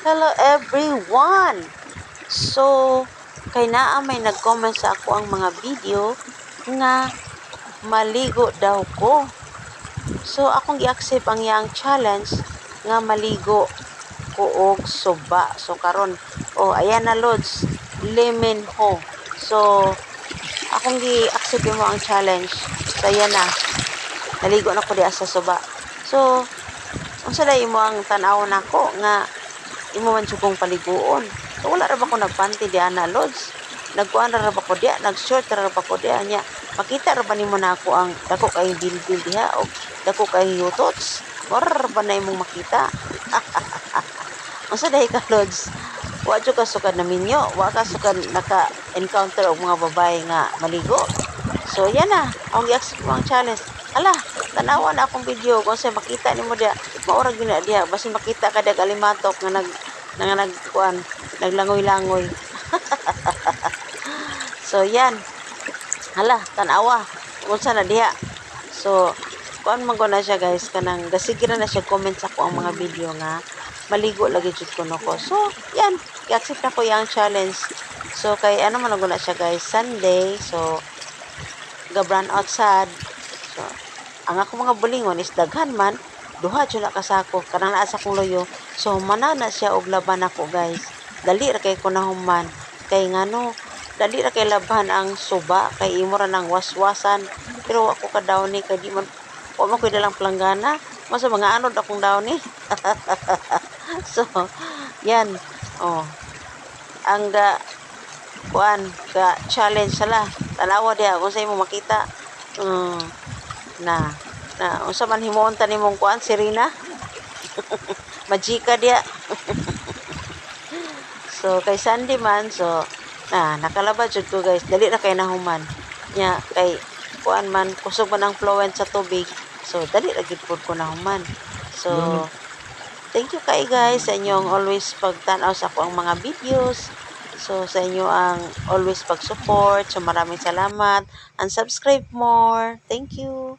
Hello everyone! So, kay naa may nag-comment sa akoang mga video nga maligo daw ko. So, akong gi-accept ang iyang challenge nga maligo ko og suba. So, karon, oh, ayan na, Lods, Lee Ho. So, akong gi-accept mo ang challenge. So, ayan na. Naligo na ko diha sa suba. So, unsa day imo ang tan-aw nako nga imo man jud kong paliguon? So wala ra ba ko nagpanty diha na, Lods? Nagkuan ra ba ko diha? Nag-short ra ba ko diha? Nya makita ra ba nimo na ako ang dako kay bilbil diha og dako kay yutots? Mao ra ba na imong makita? Unsa diay ka, Lods? Wa jud ka sukad na minyo, wa ka sukad naka-encounter og mga babae nga maligo. So yan na, akong gi-accept mo ang challenge. Ala, tanawa na akong video kung sa makita nimo diha, mao ra gyud na diha, basin makita ka diha alimatok nga nagkuan, naglangoy-langoy. So yan. Hala, tanawa. Unsa na diha? So, kuan man ko na siya, guys, kanang gasige ra na siya comment sa akoang mga video nga maligo lagi jud kuno ko. So, yan, i-accept na ko yang challenge. So, kay ano man na siya, guys, Sunday. So, ga brown out sad. So, ang ako mga bulingon is daghan man, duha jud na kasako kanang naa sa akong loyo. So, humana na siya og laban nako, guys. Dali ra kay ko nahuman. Kay ngano, dali ra kay labhan ang suba kay imo ra nang waswasan. Pero wa ko ka downy kay di man wa man koy dalang planggana. Masa mga anod akong downy. So, yan. Oh. Ang ga kuan ga challenge sala. Tanawa diha kung sa imo makita. Na na unsa man himuon ta nimong kuan, Serena? Majika diha. So kay Sunday man, so na nakalaba jud ko, guys. Dali ra kay nahuman. Nya kay kuan man, kusog man ang fluent sa tubig. So dali ra gyud pud ko nahuman. So thank you kay guys sa inyong always pagtan-aw sa akoang mga videos. So sa inyo ang always pag-support. So maraming salamat and subscribe more. Thank you.